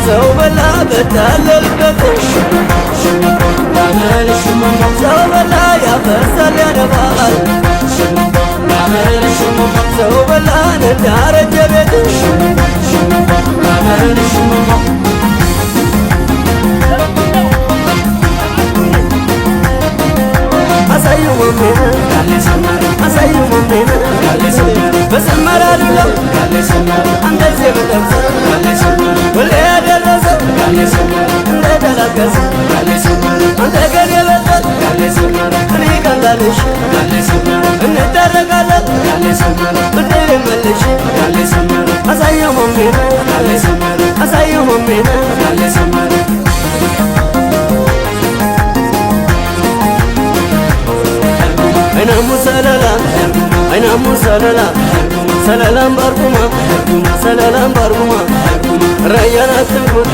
ሰው በላ በታለልበት፣ ሰው በላ ያፈርሳል ያነባል፣ ሰው በላ እንዳረጀ ቤት። አሳዩ ማሜነ፣ አሳዩ ማሜነ፣ በሰመረ አይደለም እንደዚህ የምለብሰ፣ ሁሌ ያደረሰ እንደተላቀሰ። አንተ ከኔ በልጠህ እኔ ቀላልሽ፣ እንታረቃለን ብድር መልሽ። አሳየው ማሜነ፣ አሳየው ማሜነ። አይናሙ ሰለላ፣ አይናሙ ሰለላ፣ ሰለላም ባርጉማ፣ ሰለላም ባርጉማ፣ ራያን አትንኩት፣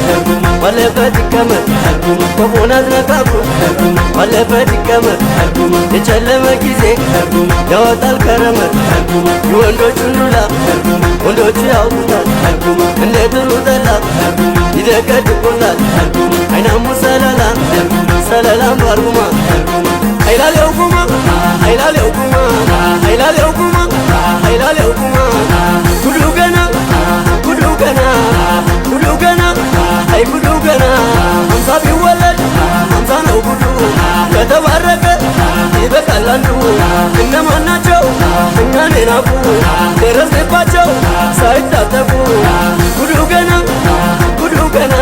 ባለበት ይቀመጥ፣ ክፉን አትነካኩት፣ ባለበት ይቀመጥ። የጨለመ ጊዜ ያወጣል ከረመት፣ የወንዶቹን ዱላ ወንዶቹ ያውቁታል፣ እንደ ጥሩ ጠላ ይደቀድቁታል። አይናሙ ሰለላ፣ ሰለላም ባርጉማ፣ አይላሌው ጉማ፣ አይላሌው ጉማ፣ አይላሌው ጉማ፣ አይላሌው ጉማ፣ ጉዱ ገና፣ ጉዱ ገና፣ ጉዱ ገና፣ አይ ጉዱ ገና። 50 ቢወለድ 50 ነው ጉዱ፣ ከተባረከ ይበቃል አንዱ። እነማን ናቸው እኛን የናቁ? ደረስንባቸው ሳይታጠቁ። ጉዱ ገና፣ ጉዱ ገና።